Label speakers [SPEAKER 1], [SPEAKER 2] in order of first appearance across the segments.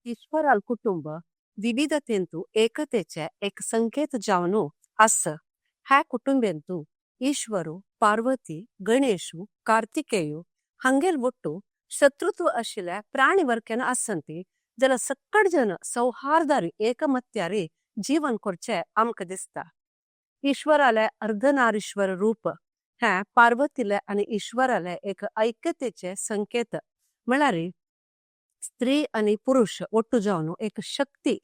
[SPEAKER 1] ईश्वराल कुटुंब विविधतेंतु एकतेचे एक संकेत जावनु आसा। ह्या कुटुंबेंतु ईश्वरू, पार्वती, गणेशु, कार्तिकेयु हंगेल वट्टु शत्रुत्व अशिले प्राणी वर्केन असंती जला सक्कड जन सौहार्दारी एकमत्यारी जीवन कोर्चे आमक दिस्ता। ईश्वराले अर्धनारीश्वर रूप है पार्वतीले आणि ईश्वराले एक ऐक्यतेचे संकेत मलारी स्त्री आणि पुरुष वट्टु जावनु एक शक्ति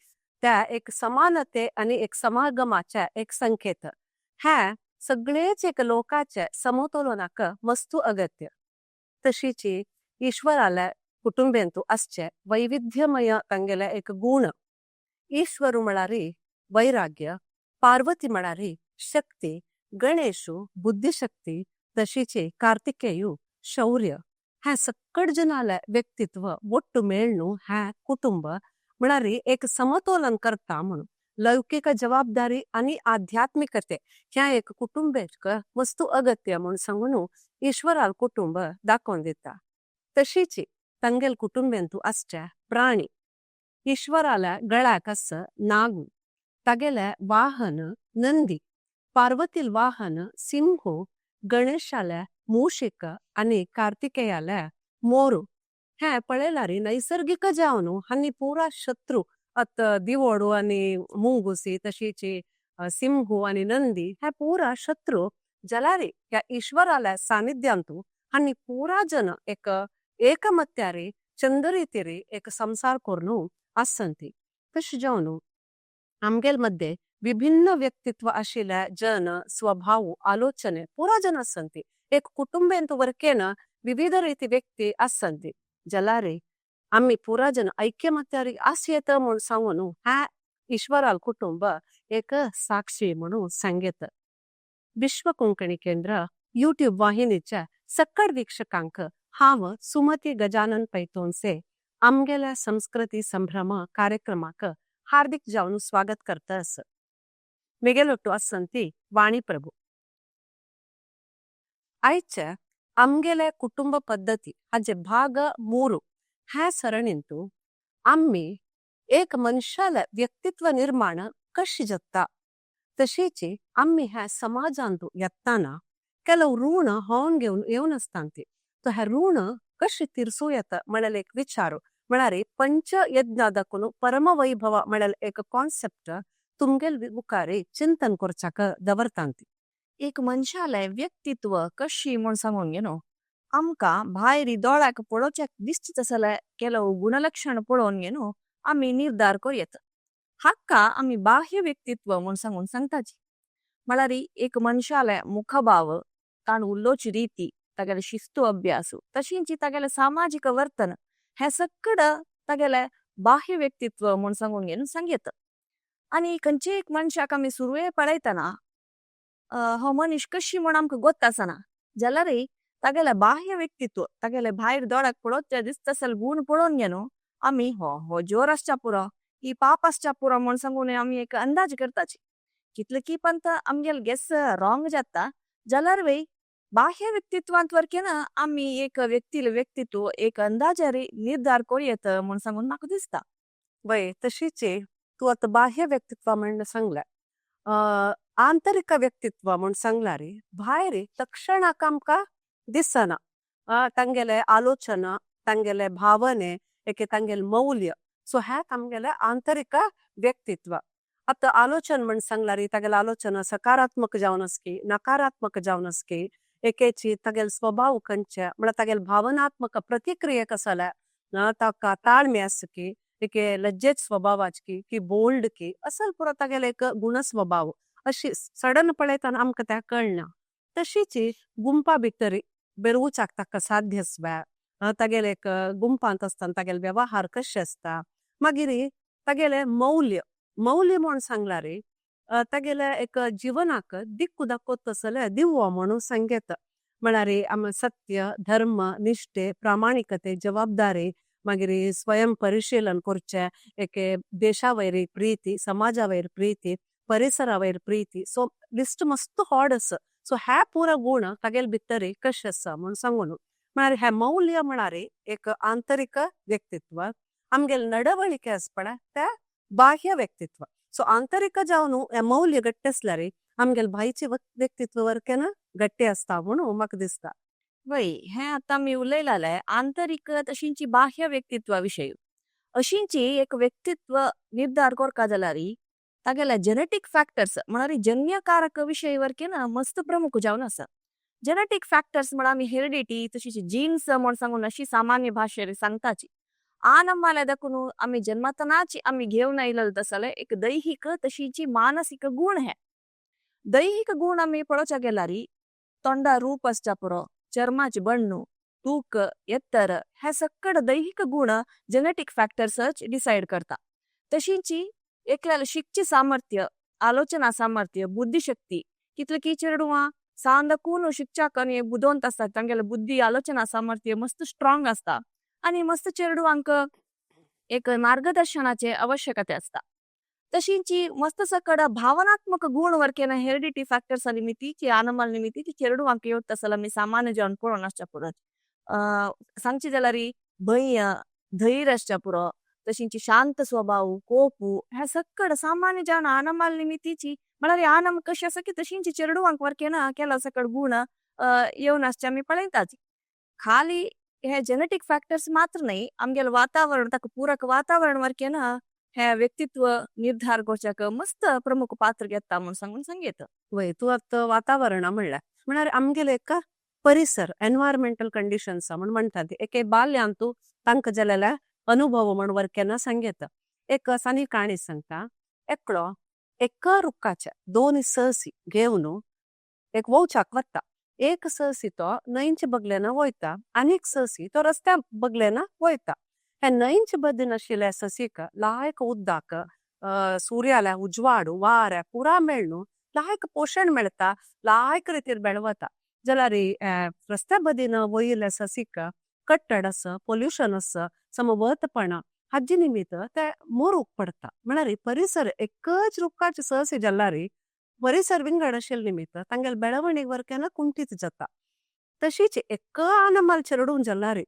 [SPEAKER 1] त्या एक समानते आणि एक समागमाचे एक संकेत है सगळेच एक लोकाचे समतोलनाक मस्तु अगत्य। तशीची ईश्वराले कुटुंबेंतु असचे वैविध्यमय तंगेले एक गुण ईश्वरू मलारी वैराग्य, पार्वती मलारी शक्ति, गणेशु बुद्धिशक्ति, तशीची कार्तिकेयु शौर्य है सक्कड जनाले व्यक्तित्व वट्टु मेळनु है कुटुंब मलारी एक समतोलन करता म्हणून लौकिक जबाबदारी आणि आध्यात्मिकते ह्या एक कुटुंबेक वस्तु अगत्य म्हणून सांगून ईश्वराल कुटुंब दाखवून देता। तशीची तंगेल कुटुंबेंतु असचे प्राणी ईश्वराला गळ्याक अस नागु, तगेले वाहन नंदी, पार्वतील वाहन सिंह, गणेशाले मूषिक आणि कार्तिकेयाले मोरू हे पळेलारी नैसर्गिक जावनु हन्नी पूरा शत्रू अत दिवोडू आणि मुंगुसी तशीची सिंहू आणि नंदी हे पूरा शत्रू जलारी या ईश्वराला सानिध्यांतु हन्नी पूरा जन एक एकमत्यारी चंदरीतिरी एक संसार कोर्नु असंती। तश जावनु आमगेल मध्ये विभिन्न व्यक्तित्व अशिले जन स्वभाव आलोचने पूरा जन असंती। एक कुटुंबेंतु वर्केन विविध रीति व्यक्ती असंती जलारी आम्ही पूरा जन ऐक्यमत्यारी आसयेत म्हूण सांगून ह्या ईश्वराल कुटुंब एक साक्षी म्हणून सांगेत। विश्व कोंकणी केंद्र यूट्यूब वाहिनीच्या सक्कड वीक्षकांक हांव सुमती गजानन पैतोनसे आमगेल्या संस्कृती संभ्रम कार्यक्रमाक हार्दिक जावन स्वागत करता। मिगेलೊಟ್ಟು असंती वाणी प्रभु। आयचे आमगेले कुटुंब पद्धती हाजे भाग 3 ह्या सरणींतु आम्ही एक मनशाले व्यक्तित्व निर्माण कशी जाता तशीची आम्ही ह्या समाजांतु येताना ಕೆಲವು ಋಣ होवन घेवन येवन आसता तो ह्या ऋण कशी तिरसू येता म्हळ्यार एक विचार म्हळ्यार पंचयज्ञ दाखोवन परमवैभव म्हळ्यार एक कॉन्सेप्ट तुमगेल मुखार चिंतन करच्याक दवरतांती।
[SPEAKER 2] एक मनशाले व्यक्तित्व कशी म्हूण सांगून घेनो आमकां भायर दोळ्याक पळोवच्याक दिसता जाल्यार ಕೆಲವು गुणलक्षण पळोवन घेनो आमी निर्धार करूं। हाका आमी बाह्य व्यक्तित्व म्हूण सांगून सांगताची। म्हळ्यार एक मनशाले मुखभाव, ताण उलोवची रीती, तागेले शिस्तू अभ्यास, तशींची तागेले सामाजिक वर्तन हे सक्कड तागेले बाह्य व्यक्तित्व म्हूण सांगून घेवन सांगयेत। आनी खंयचे एक मनशाक आमी सुरवे पळयतना हो मनीस कशी म्हूण आमकां गोत्त आसना जाल्यारय तागेले बाह्य व्यक्तित्व तागेले भायर दोळ्याक पळोवचे दिसता आसले गुण पळोवन घेवन आमी हो हो जोर आसच्या पुरो ही पाप आसच्या पुरो म्हूण सांगून आमी एक अंदाज करताची। कितले की पंत आमगेले गेस रॉंग जाता जाल्यार वय बाह्य व्यक्तित्वांत वरकेन आमी एक व्यक्तीले व्यक्तित्व एक अंदाजारी निर्धार करूं म्हूण सांगून म्हाका दिसता।
[SPEAKER 1] वय तशीच तूं आतां बाह्य व्यक्तित्व म्हण सांगलें, आंतरिक व्यक्तित्व म्हूण सांगलां रे भायर तक्षणाक आमकां दिसना। तांगेले आलोचना, तांगेले भावने, एके तांगेले मौल्य सो हें आमगेलें आंतरिक व्यक्तित्व। आतां आलोचन म्हण सांगलां रे तागेले आलोचना सकारात्मक जावन आसकी नकारात्मक जावन आसकी एकेची तागेले स्वभाव खंयचे म्हळ्यार तागेले भावनात्मक प्रतिक्रिया कसले ताका ताळमे आसकी एके लज्जेत स्वभावाची की बोल्ड की असल पुरो तागेले एक गुण स्वभाव अशी सडन पळयतना आमकां तें कळना। तशीच गुंपा भितर बेरोवच्याक ताका साध्य आसता तागेले एक गुंपांत आसतना तागेले व्यवहार कशे आसता। मागीर तागेले मौल्य मौल्य म्हूण सांगलां रे तागेले एक जिवनाक दिक्कू दाखोवता तसले दिवो म्हणून सांगता। म्हळ्यार आमी सत्य, धर्म, निष्ठे, प्रामाणिकते, जबाबदारी, मागीर स्वयं परिशीलन करचें, एके देशा वयर प्रीती, समाजा वयर प्रीती, परिसरा वयर प्रीती, सो लिस्ट मस्त व्हड आसा। सो हे पुरा गुण तागेले भितर कशे आसा म्हूण सांगून म्हळ्यार हे मौल्य म्हळ्यार एक आंतरिक व्यक्तित्व। आमगेले नडवळिके आसपळा त्या बाह्य व्यक्तित्व. सो आंतरिक जावन हे मौल्य गट्टे आसल्यार आमगेले भायचे व्यक्तित्व वरकेन गट्टे आसता म्हणून म्हाका दिसता.
[SPEAKER 2] वय, हें आतां आमी उलयलाले आंतरीक तशींची बाह्य व्यक्तित्वा विशय. अशींची एक व्यक्तित्व निर्धार करका जाल्यार तागेले जेनेटिक फॅक्टर्स म्हळ्यार जन्यकारक विशय वरकेन मस्त प्रमुख जावन आसा. जेनेटिक फॅक्टर्स म्हळ्यार आमी हेरिडिटी तशीच जीन्स म्हण सांगून अशी सामान्य भाशेर सांगताची. आ नम्माले दखून आमी जन्मतनाची आमी घेवन आयलेले तसले एक दैहिक तशीची मानसीक गुण हे. दैहिक गुण आमी पळोवच्या गेल्यार तोंडा रूप आसच्या पुरो, चर्माची बण्णू, तूक, एत्तर हे सगळे दैहिक गुण जेनेटिक फॅक्टर्सच डिसायड करता. तशींची एकल्याला शिकची सामर्थ्य, आलोचना सामर्थ्य, बुद्धिशक्ती, कितले की चेडवां सांदकून शिकच्याक आनी बुदवंत आसता, तांगेले बुद्धी आलोचना सामर्थ्य मस्त स्ट्रॉंग आसता आनी मस्त चेडवांक एक मार्गदर्शनाचे आवश्यकता आसता. तशींची मस्त सकड भावनात्मक गुण वरकेन हेरिडिटी फॅक्टर्स निमित्ती आनमल निमित्ती ती चेडवांक येवत आसला आमी सामान्य जेवण पळोवन आसच्या पुरो. सांगची जाल्यार भंय, धैर्य आसच्या पुरो, तशींची शांत स्वभाव, कोपू हे सकड सामान्य जेवण आनमल निमित्तीची म्हळ्यार आनम कशी आसा की तशींची चेडवांक वरकेन केला सकड गुण येवन आसचे आमी पळयताच. खाली हे जेनेटिक फॅक्टर्स मात्र न्हय, आमगेले वातावरण, ताका पूरक वातावरण वरकेन हे व्यक्तित्व निर्धार करच्याक मस्त प्रमुख पात्र घेता म्हूण सांगून सांगयत.
[SPEAKER 1] वय, तूं आतां वातावरणा म्हणल्यार म्हळ्यार आमगेले एक परिसर, एनवायरमेंटल कंडिशन्स म्हण म्हणटा ती एके बाल्यांत तूं तांकां जालेल्या अनुभव म्हण वरकेना सांगयता. एक सानी काणी सांगता. एकलो एका रुखाच्या दोन सहसी घेवन एक वोवचाक वता. एक सहसी तो न्हंयचे बगलेन वयता आनी एक सहसी तो रस्त्या बगलेन वयता. हे न्हंयचे बदीन आशिल्ल्या ससीक लायक उदक, सूर्याल्या उजवाड, वाऱ्या पुरा मेळ्ळू लायक पोशण मेळटा, लायक रितीर बेळवता. जाल्यार रस्त्या बदीन वयिल्ल्या ससीक कट्टड आसा, पोल्युशन आसा, समवतपणा हाजे निमित्त ते मोरूक पडटा. म्हळ्यार परिसर एकच रुखाचे सहसी जाल्यार परिसर विंगड आशिल्ले निमित्त तांगेले बेळवणी वरकेन कुंठीत जाता. तशीच एक आनमल चेडूं जाल्यार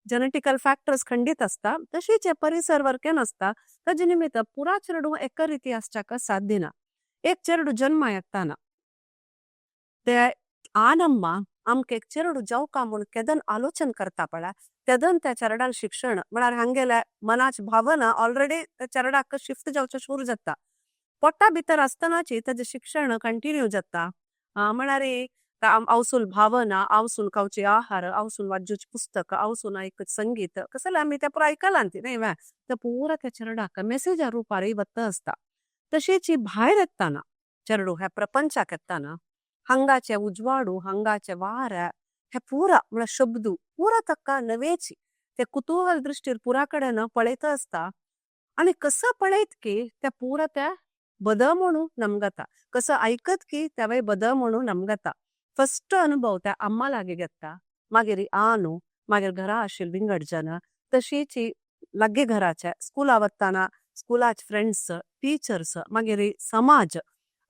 [SPEAKER 1] जेनेटिकल फॅक्टर्स खंडीत आसता, तशीच परिसर वरकेन आसता, ताजे निमित्त पुरा चेडूं एका रिती आसच्याक साध्य ना. एक चेडूं जन्मा येताना ते आनम्मा आमकां एक चेडूं जावका म्हूण केदन आलोचन करता पळय तेदन त्या चेरडान शिक्षण म्हळ्यार हांगेल्या मनाची भावना ऑलरेडी त्या चेरडाक शिफ्ट जावचें सुरू जाता. पोटा भितर आसतनाची तेजें शिक्षण कंटिन्यू जाता. म्हळ्यार आवसूल भावना, आवसून खावचे आहार, आवसून वाचूचे पुस्तक, आवसून आयकूचे संगीत, कसले आमी ते पुरा आयकलां ती न्ही वे, ते पुरा त्या चेरडाक मेसेजा रुपार वता आसता. तशीच भायर येताना चेडूं ह्या प्रपंचाक येताना हांगाचे उजवाडू, हांगाचे वारें हे पुरा म्हळ्यार शब्दू पुरा ताका नवेची ते कुतूहल दृश्टीर पुरा कडेन पळयता आसता आनी कसो पळयत की त्या पुरा त्या बद म्हणून नमगता, कसो आयकत की तेवय बद म्हणून नमगता. फस्ट अनुभव त्या अम्मा लागीं घेता, मागीर आनू, मागीर घरा आशिल्ली विंगड जन, तशीच लागीं घराचे स्कुला वतना स्कुलाचे फ्रेंड्स, टिचर्स, मागीर समाज,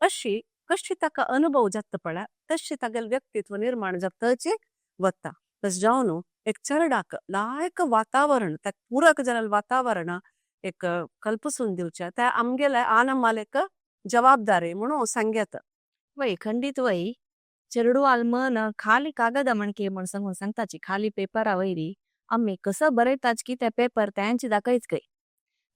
[SPEAKER 1] अशी कशी ताका अनुभव जाता पळय तशी तागेलें व्यक्तित्व निर्माण जातच वता. तशें जावन एक चेरडाक लायक वातावरण, ताका पूरक जालेलें वातावरण एक कल्पसून दिवचें त्या आमगेले आनमाल एक जबाबदारी म्हणून सांगयता.
[SPEAKER 2] वय, खंडीत वय. चेडवाल मन खाली कागद म्हणके म्हण सांगून सांगताची, खाली पेपरा वयरी आमी कसं बरयताच की ते पेपर त्यांची दाखयच काय.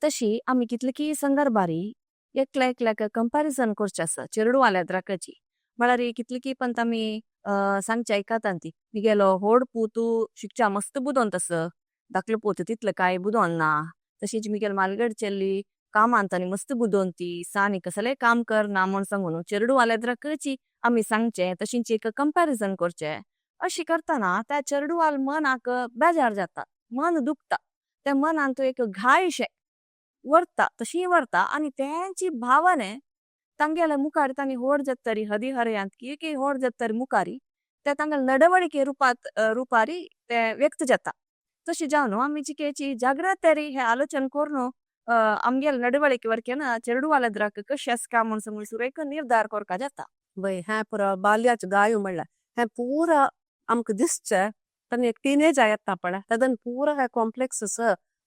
[SPEAKER 2] तशी आमी कितले की संदर्भारी एकल्या एकल्याक कंपॅरिझन करचें आसा चेडवाल्या द्राकाची. म्हळ्यार कितले की पण आमी सांगचे आयकता ती मिगेलो होड पूत शिकच्या मस्त बुदवंत आसा, धाकलो पूत तितले कांय बुदवंत ना. तशीच मिगेल मालगड चेल्ली कामांत आनी मस्त बुदवंती, सानी कसलें काम करना म्हण सांगून चेडवाल्या द्राकाची आमी सांगचे, तशीच एक कंपॅरिझन करचें. अशी करतना त्या चेडवाल मनाक बेजार जाता, मन दुखता, त्या मनान तो एक घायशें व्हरता, तशी व्हरता आनी तेंची भावने तांगेल्या मुखार तांणी होड जातरी हदी हरयांत की की होड जातरी मुखारी ते तांगेले नडवळिके रुपात रुपारी ते व्यक्त जाता. तशी जावन आमी चिकेची जागृताय हे आलोचन करून आमगेले नडवळिके वरकेन चेडवाल्या द्राक कशें आसा काय म्हूण सांगून सुरू निर्धार करपा जाता.
[SPEAKER 1] वय, हें पुरो बाल्याचे गायो म्हणल्यार हें पुरा आमकां दिसचें तेन्ना एक टिनेज येता पळय तेदन पुरा हे कॉम्प्लेक्सीस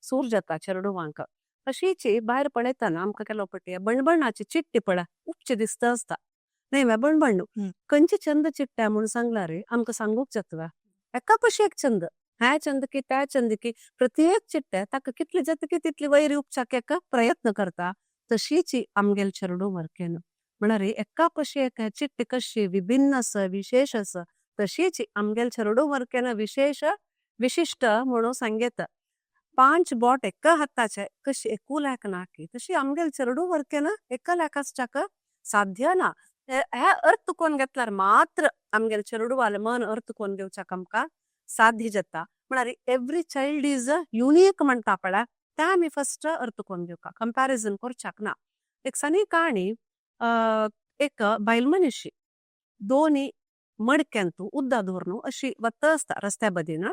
[SPEAKER 1] सूर जाता चेडवांक. अशीची भायर पळयतना आमकां ಕೆಲವು पटी बणबणाची चिट्टी पळय उपचे दिसता आसता न्ही वा बणबण खंयचे चंद चिट्ट्या म्हणून सांगला रे आमकां सांगूक जाता. एका पशी एक चंद ह्या चंद की त्या चंद की प्रत्येक चिट्ट्या ताका कितली जाता की तितली वैरी उपचाक एक प्रयत्न करता. तशीची आमगेल चेडूं वरकेन म्हळ्यार एका पशी एक चिट्टी कशी विभिन्न आसा विशेष आसा तशीच आमगेल चेडूं वरकेन विशेष विशिश्ट म्हणून सांगता. 5 बोट एका हाताचे कशी एकू लायक ना की तशी आमगेल चेडूं वरकेन एका लायकाचाक साध्य ना. ह्या अर्थ कोण घेतल्यार मात्र आमगेल चेडवाले मन अर्थ कोण घेवच्याक आमकां साध्य जाता. म्हळ्यार एवरी चायल्ड is unique म्हणटा पळय ते आमी फस्ट अर्थ कोण घेवका कंपॅरिजन करच्याक ना. एक सनी काणी एक बायल मनीशी दोनी मडक्यांतू उद्दा दवरून अशी वत्त आसता रस्त्या बदीन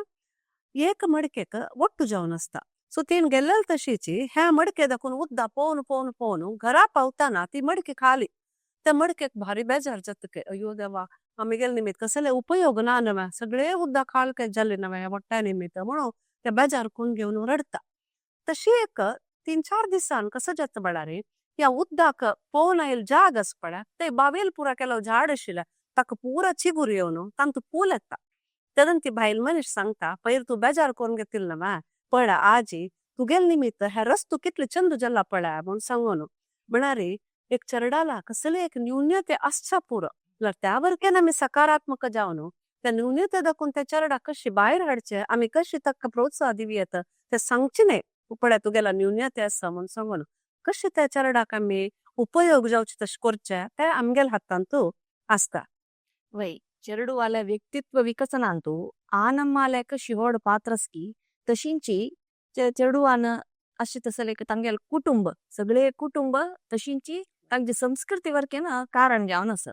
[SPEAKER 1] एक मडकेक ಒಟ್ಟು जावन आसता. सो तीन गेल्लेल तशीची ह्या मडके दाखोवन उद्दा पोवन पोवन पोवन घरा पावताना ती मडकी खाली त्या मडकेक भारी बेजार जाता. अय्यो देवा आमी गेले निमित्त कसले उपयोग ना नव्या सगळे उद्दा खाल काय जाले नव्या वट्ट्या निमित्त म्हणून त्या बेजार कोण घेवन रडटा. तशी एक 3-4 दिसान कसं जाता म्हळ्यार ह्या उद्दाक पोवन आयल जाग आसा पळय ते बावेल पुरा केलो झाड आशिल्लें ताका पुरा चिगूर येवन तांतू फूल येता. तेन्ना ती बायल मनीस सांगता पयर तूं बेजार करून घेतिल्लो नव्या पळय आजी तुगेल निमित्त हे रस्तो कितले चंद जाला पळय म्हूण सांगून. म्हळ्यार एक चेरडाला कसले एक न्यून्यते आसच्या पुरो म्हळ्यार त्या वरकेन आमी सकारात्मक जावन त्या न्यून्यते दाखोवन त्या चेरडाक कशी भायर हाडचे आमी कशी ताका प्रोत्साह दिवं येता ते सांगचे न्हय पळय तुगेला न्यून्यते आसा म्हूण सांगून कशें त्या चेरडाक आमी उपयोग जावचे तशें करचे ते आमगेल हातांतू आसता.
[SPEAKER 2] वय चेरडुवाले व्यक्तित्व विकसनांतू आनम्माले कशी व्हड पात्र आसकी तशींची चेडवान अशें तसले तांगेले कुटुंब सगळे कुटुंब तशींची तांची संस्कृती वरकेन कारण जावन आसा.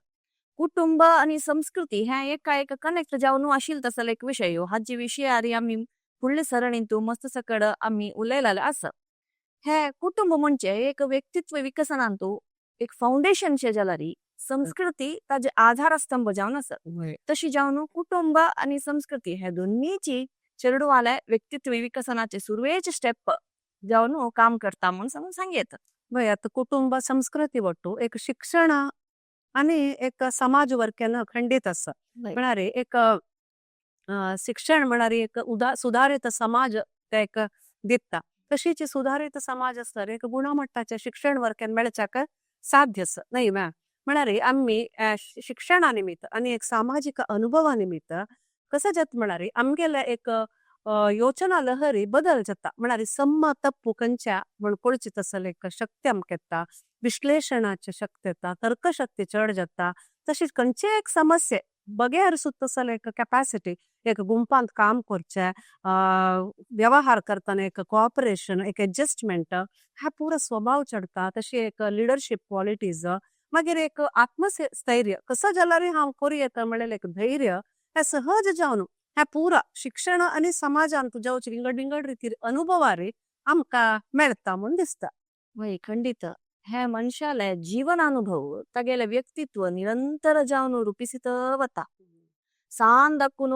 [SPEAKER 2] कुटुंब आनी संस्कृती हें एका एक कनेक्ट जावन आशिल्ले तसले एक विशय हाजे विशयारी आमी फुडले सरणींतू मस्त सकड आमी उलयलेले आसा. हे कुटुंब म्हणजे एक व्यक्तित्व विकसनांतू एक फाउंडेशन शे जाल्यार संस्कृती ताजे आधारस्तंभ जावन आसा. तशी जावन कुटुंब आनी संस्कृती हे दोन्हीची चेडवाले व्यक्तित्व विकसनाचे सुरवेचे स्टेप जावन काम करता म्हूण सांगून सांगयेत.
[SPEAKER 1] वय आतां कुटुंब संस्कृती वट्टू एक शिक्षण आनी एक समाज वरकेन खंडीत आसा. म्हळ्यार एक शिक्षण म्हळ्यार एक सुधारित समाज ते एक दिता. तशीच सुधारित समाज आसल्यार एक गुणमट्टाचे शिक्षण वरकेन मेळच्याक साध्य आसा न्हय मॅम. म्हळ्यार आमी शिक्षणा निमित्त आनी एक सामाजीक अनुभवा निमित्त कसं जाता म्हळ्यार आमगेले एक योजना लहरी बदल जाता. म्हळ्यार सम्म तप्पू खंयच्या म्हण कळची तसले एक शक्ती आमकां येता विश्लेशणाची शक्ती येता तर्कशक्ती चड जाता. तशीच खंयचे एक समस्ये बगैर सुद्दां तसले एक कॅपॅसिटी एक गुंपांत काम करचें व्यवहार करतना एक कॉपरेशन एक एडजस्टमेंट हा पुरो स्वभाव चडता. तशी एक लिडरशीप क्वॉलिटीज मागीर एक आत्मस्थैर्य कसं जाल्यार हांव करूं येता म्हणलें एक धैर्य हें सहज जावन हें पुरा शिक्षण आनी समाजान जावचे विंगड विंगड रितीर अनुभवारी आमकां मेळटा म्हूण दिसता.
[SPEAKER 2] वय खंडित हे मनशाले जीवनानुभव तागेले व्यक्तित्व निरंतर जावन रुपिसित वता. सान दाखून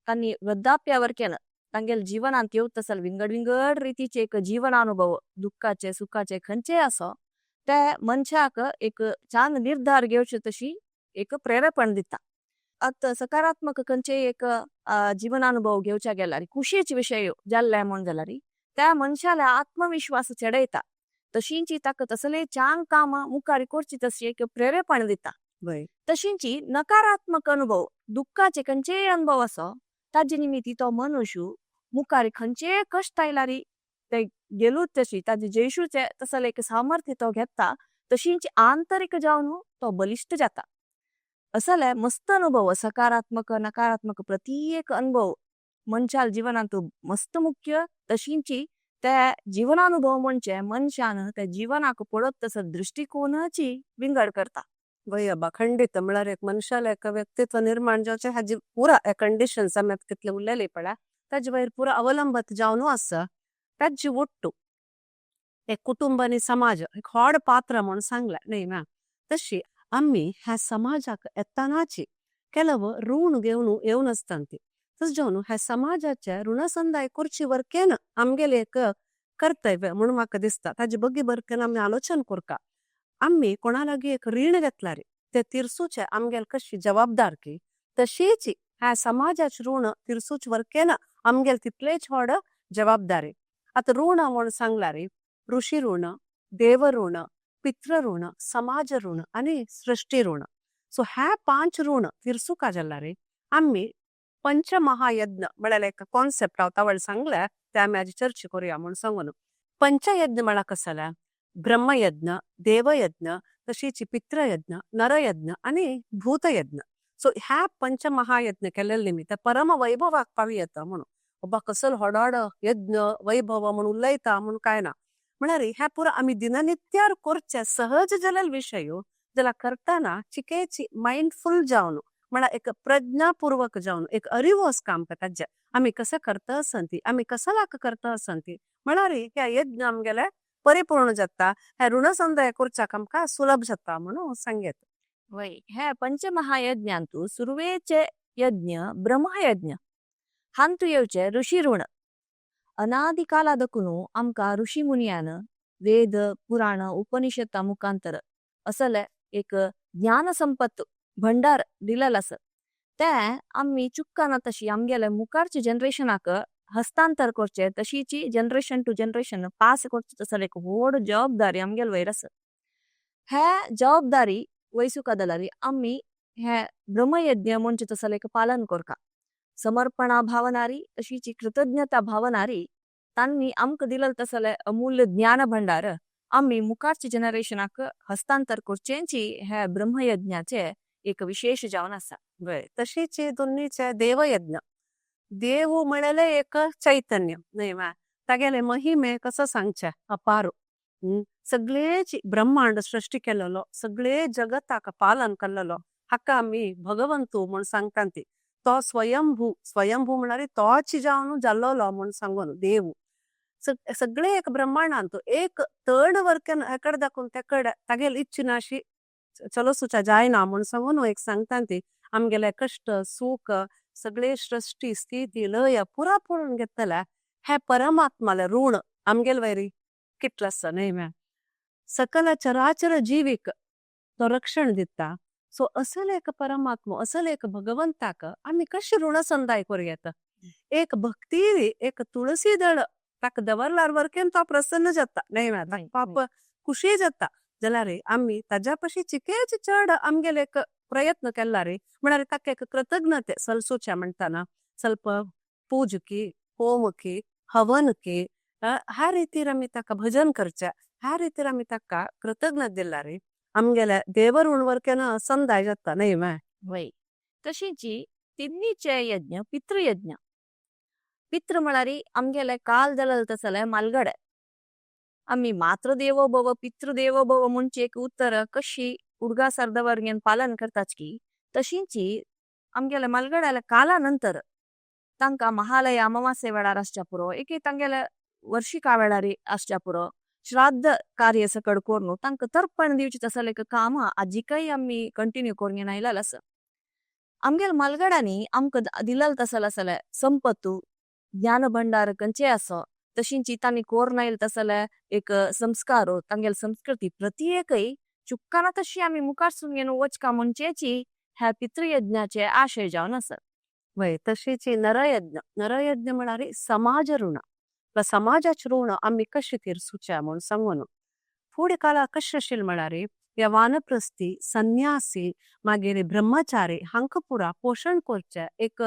[SPEAKER 2] तांणी वृद्धाप्यावर केलं तांगेले जीवनांत येवत तसल विंगड विंगड रितीचे एक जीवनानुभव दुःखाचे सुखाचे खंयचे आसो ते मनशाक एक छान निर्धार घेवचे तशी एक प्रेरपण दिता. आतां सकारात्मक खंयचे एक जीवनानुभव घेवच्या गेल्यार खुशयेचे विशय जाल्ले म्हूण जाल्यार त्या मनशाले आत्मविश्वास चडयता. तशींची ताका तसले चांग काम मुखार करची तशी एक प्रेरेपण दिता. तशींची नकारात्मक अनुभव दुःखाचे खंयचेय अनुभव आसो ताजे निमित्ती तो मनुष्य मुखार खंयचेय कश्ट आयल्यार ते गेलूच तशी ताजे जयशूचे तसले एक सामर्थ्य तो घेता. तशींची आंतरीक जावन तो बलिश्ट जाता. असले मस्त अनुभव सकारात्मक नकारात्मक प्रत्येक अनुभव मनशाल जीवनांत मस्त मुख्य. तशींची ते जीवनानुभव म्हणजे मनशान ते जीवनाक पळत तसो दृष्टिकोनाची विंगड करता.
[SPEAKER 1] वय अब्बा खंडित म्हळ्यार एक मनशाले एक व्यक्तित्व निर्माण जावचें हाजी पुरा कंडिशन्स आमी आतां कितले उरलेली पळय ताजे वयर पुरा अवलंबत जावन आसा. ताजी ಒಟ್ಟು एक कुटुंब आनी समाज एक व्हड पात्र म्हूण सांगलें न्हय मॅम. तशी आमी ह्या समाजाक येतनाची ಕೆಲವು ऋण घेवन येवन आसता ती तशें जावन ह्या समाजाचे ऋणसंदाय करची वरकेन आमगेले एक कर्तव्य म्हणून म्हाका दिसता. ताजे बगी बरकेन आमी आलोचन करका. आमी कोणा लागी एक रीण घेतला रे ते तिरसूचे आमगेल कशी जबाबदारकी तशीच ह्या समाजाचे ऋण तिरसूच वरकेन आमगेल तितलेच व्हड जबाबदारी. आता ऋण म्हण सांगला रे ऋषी ऋण, देव ऋण, पितृ ऋण, समाज ऋण आणि सृष्टी ऋण. सो ह्या 5 ऋण तिरसूका जाल्ला रे आमी पंचमहायज्ञ म्हळ्यार एक कॉन्सेप्ट हांव तावळ सांगल्या ते आमी आज चर्चा करूया म्हूण सांगून. पंचयज्ञ म्हळ्यार कसला ब्रह्मयज्ञ, देवयज्ञ, तशीच पितृयज्ञ, नरयज्ञ आणि भूतयज्ञ. सो ह्या पंचमहायज्ञ केलेले निमित्त परम वैभवाक पावी येता म्हणून बाबा कसल व्हड यज्ञ वैभव म्हणून उलयता म्हणून काय ना. म्हळ्यार ह्या पुरा आमी दिननित्यार करचे सहज जालेले विशय जाल्यार करतना चिकेची माइंडफुल जावन म्हळ्यार एक प्रज्ञापूर्वक जावन एक अरिवोस काम करता. आमी कसं करता आसंती आमी कसलाक करता आसंती म्हळ्यार ह्या यज्ञ आमगेले परिपूर्ण जाता, ह्या ऋणसंदाय करच्याक आमकां सुलभ जाता म्हणून सांगेत.
[SPEAKER 2] वय हे पंचमहायज्ञांतु सुरवेचे यज्ञ ब्रह्मयज्ञ हांतु येवचे ऋषी ऋण. अनादिकालादकुनु आमकां ऋषी मुनियान वेद पुराण उपनिषदा मुखांतर असले एक ज्ञान संपत्त भंडार दिलेल आसा. ते आमी चुक्काना तशी आमगेले मुखारचे जनरेशनाक हस्तांतर करचे तशीची जनरेशन टू जनरेशन पास करचे तसले एक व्हड जबाबदारी आमगेले वयर आसा. हे जबाबदारी वयसुका दलारी आमी हे ब्रह्मयज्ञ म्हणचे तसले एक पालन करका. समर्पणा भावनारी तशीची कृतज्ञता भावनारी तांणी आमकां दिलेल तसले अमूल्य ज्ञान भंडार आमी मुखारचे जनरेशनाक हस्तांतर करचेंची हे ब्रह्मयज्ञाचे एक विशेष जावन आसा.
[SPEAKER 1] वय तशीच दोन्हीचे देवयज्ञ. देव म्हळेले एक चैतन्य न्हय वा तागेले महिमे कसो सांगचे अपार. सगळे ब्रह्मांड सृष्टी केलेलो सगळे जगताक पालन केलेलो हाका आमी भगवंतू म्हण सांगता. ती तो स्वयंभू, स्वयंभू म्हळ्यार तोच जावन जाल्लो म्हण सांगून देव सगळे एक ब्रह्मांडांत एक तण वर्कन हेकड दाखोवन तेकड तागेल इच्छिना अशी चलोसुचा जायना म्हण सांगून एक सांगता. ती आमगेले कश्ट सुख सगळे सृष्टी स्थिती लय पुरा पळोवन घेतले हे परमात्माले ऋण आमगेल वैरी कितलं आसा न्हय म्या सकल चराचर जीविक तो रक्षण दिता. सो असल एक परमात्मा असल एक भगवंताक आमी कशें ऋण संदाय करूं येता. एक भक्ती एक तुळसी दळ ताका दवरल्यार वरकेन तो प्रसन्न जाता न्हय म्या पाप खुशी जाता. जाल्यार आमी ताज्या पशी चिकेच चड आमगेले एक प्रयत्न केला रे म्हळ्यार ताका एक कृतज्ञते सलसोच्या म्हणटाना ಸ್ವಲ್ಪ पूजकी होमकी हवनकी ह्या रितीर आमी ताका भजन करचे ह्या रितीर आमी ताका कृतज्ञ दिला रे आमगेले देवर ऋण वरकेन संदाय जाता न्हय म्या.
[SPEAKER 2] वय तशीची तिन्नीचे यज्ञ पितृयज्ञ. पितृ म्हळ्यार आमगेले काल जालेले तसले मालगडे. आमी मातृदेवो भव पितृदेवो भव म्हणचे एक उत्तर कशी उडगासार दवरगेन पालन करताच की तशींची आमगेले मालगड्याले काला नंतर तांकां महालय अमावास्ये वेळार आसच्या पुरो एक तांगेले वर्षिका वेळार आसच्या पुरो श्राद्ध कार्य सकड करून तांकां तर्पण दिवचें तसलें एक काम आजिकय आमी कंटिन्यू करून आयलेलें आसा. आमगेले मालगड्यांनी आमकां दिलेलें तसलें आसलें संपत्तू ज्ञान भंडार खंयचें आसा तशींची तांणी कोरून आयले तसले एक संस्कार तांगेले संस्कृती प्रत्येकय चुक्काना तशी आमी मुखार सून घेवन वचका म्हणचेची ह्या पितृयज्ञाचे आशय जावन आसा.
[SPEAKER 1] वय तशीच नरयज्ञ. नरयज्ञ म्हळ्यार समाज ऋण. समाजाचे ऋण आमी कशें तिरसुचें म्हूण सांगून फुडें काळार कशें आशिल्लें म्हळ्यार ह्या वानप्रस्थी संन्यासी मागीर ब्रह्मचारी हांकां पुरा पोशण करचें एक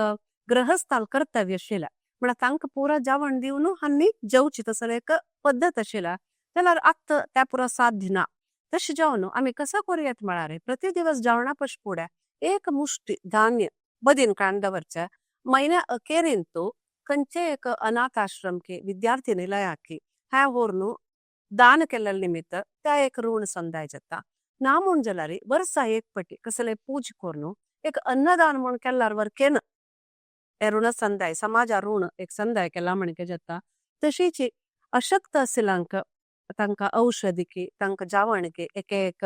[SPEAKER 1] गृहस्थाल कर्तव्य आशिल्लें. म्हळ्यार तांकां पुरा जेवण दिवन आनी जेवची तसले एक पद्दत आशिल्ली. जाल्यार आतां त्या पुरा साध्य ना. तशें जेवण आमी कसो करूं येता म्हळ्यार प्रति दिवस जेवणा पश फुडें एक मुष्टी धान्य बदीन काडून दवरचें. म्हयन्या अखेरींतू खंयचे एक अनाथ आश्रम की विद्यार्थी निलयाकी ह्या व्हरून दान केल्ले निमित्त त्या एक ऋण संदाय जाता. ना म्हूण जाल्यार वर्सा एक पटी कसले पूज करून एक अन्नदान म्हूण केल्यार वरकेन हे ऋण संदाय समाजा ऋण एक संदाय केला म्हणके जाता. तशीच अशक्त आशिल्ल्यांक तांकां औषधिकी तांकां जेवणकी एक एक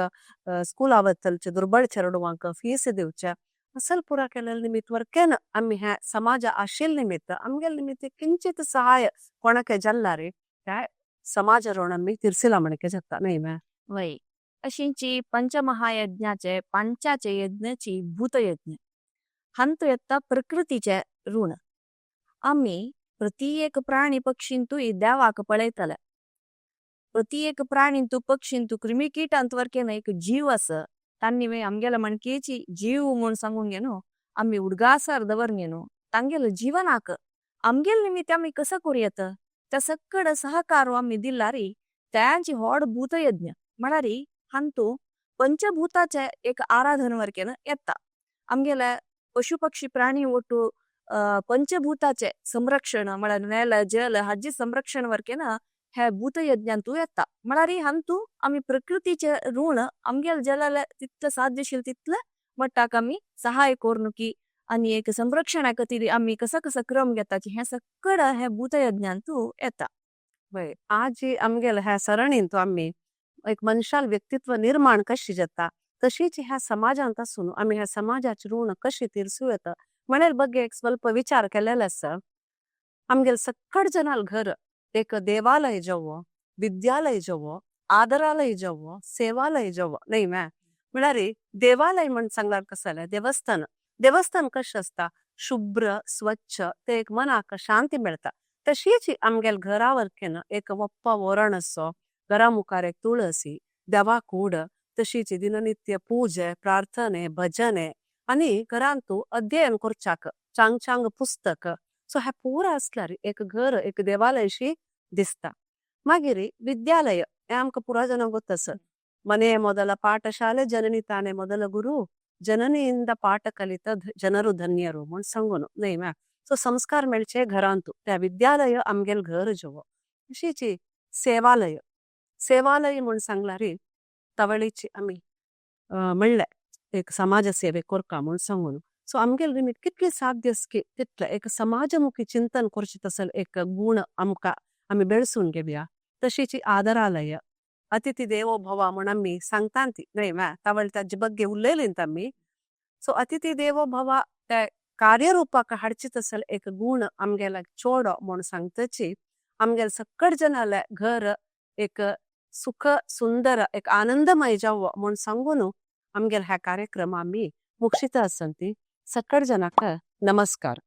[SPEAKER 1] स्कुला वतलचे दुर्बळ चेडवांक फीस दिवचे असल पुरा केल्ले निमित्त वरकेन आमी ह्या समाजा आशिल्ले निमित्त आमगेले निमित्त किंचित सहाय कोणाक जाल्यार त्या समाज ऋण आमी तिरसिला म्हणके शकता न्ही म्या.
[SPEAKER 2] वय, अशींची पंचमहायज्ञाचे पांचाचे यज्ञाची भूतयज्ञ हांतु येता प्रकृतीचे ऋण। आमी प्रति एक प्राणी पक्षींतु देवाक पळयतले। प्रति एक प्राणींतु पक्षींतु कृमी कीटांतु एक जीव अस तान्नी वे अम्गेला मनकेची जीव म्हूण सांगून घेनो आमी उडगासार दवर घेनो तांगेल जीवनाक अम्गेल निमित्त आमी कसं करूयत त्या सक्कड सहकार आमी दिल्लारी त्यांची होड भूतयज्ञ म्हळ्यारी हांतु पंचभूताचे एक आराधन वरकेन येता। आमगेले पशु पक्षी प्राणी ಒಟ್ಟು पंचभूताचे संरक्षण म्हळ्यार नेल जल हाजी संरक्षण वरकेन हे भूतयज्ञांतु येता। म्हळ्यारी हांतु आमी प्रकृतीचे ऋण आमगेल जलाले तितले साध्यशील तितले मट्टाक आमी सहाय करून की आनी एक संरक्षणा खातीर आमी कसो कसो क्रम घेताची हे सगळं हे भूतयज्ञांतु येता।
[SPEAKER 1] वय, आज आमगेले ह्या सरणींतु आमी एक मनशाल व्यक्तित्व निर्माण कशी जाता तशीच ह्या समाजांत आसून आमी ह्या समाजाचे ऋण कशी तिरसू येता म्हणेल बगे एक स्वल्प विचार केलेलो आसा। आमगेल सक्कड जनाल घर एक देवालय जावो, विद्यालय जावो, आदरालय जावो, सेवालय जावो न्ही म्या। म्हळ्यार देवालय म्हण सांगल्यार कसं जालें देवस्थान। देवस्थान कशें आसता शुभ्र स्वच्छ ते एक मनाक शांती मेळता। तशीच आमगेल घरा वरकेन एक वप्पा वरण असो घरा मुखार एक तुळसी देवा कूड तशीच दिननित्य पूजे प्रार्थने भजने आनी घरांतु अध्ययन करचाक चांग चांग पुस्तक सो हे पुरा असल्यार एक घर एक देवालयशी दिसता। मागीर विद्यालय हे आमकां पुरा जनांक ಗೊತ್ತ आसा। ಮನೆಯ ಮೊದಲ ಪಾಠಶಾಲೆ ಜನನಿ ತಾನೇ ಮೊದಲ ಗುರು ಜನನಿಯಿಂದ ಪಾಠ ಕಲಿತ ಜನರು ಧನ್ಯರು म्हूण सांगून न्ही म्या। सो संस्कार मेळचे घरांतु त्या विद्यालय आमगेल घर जेवो। तशीच सेवालय सेवालय म्हूण सांगल्यार तवळीची आमी म्हणलें एक समाज सेवे करका म्हूण सांगून। सो आमगेल निमित्त कितले साध्य की तितले एक समाजमुखी चिंतन करचें तसले एक गुण आमकां आमी बेळसून घेवया। तशीच आदरालय अतिथी देवो भव म्हूण आमी सांगता ती न्ही म्या तवळ ताजे ಬಗ್ಗೆ उलयलीं आमी। सो अतिथी देवो भव ते कार्यरूपाक हाडचे तसले एक गुण आमगेल्या चोडो म्हूण सांगतची आमगेल सक्कड जनाले घर एक सुख सुंदर एक आनंदमय जावो म्हूण सांगून आमगेल ह्या कार्यक्रम आमी मुक्षित आसंती। सक्कड जनाक नमस्कार।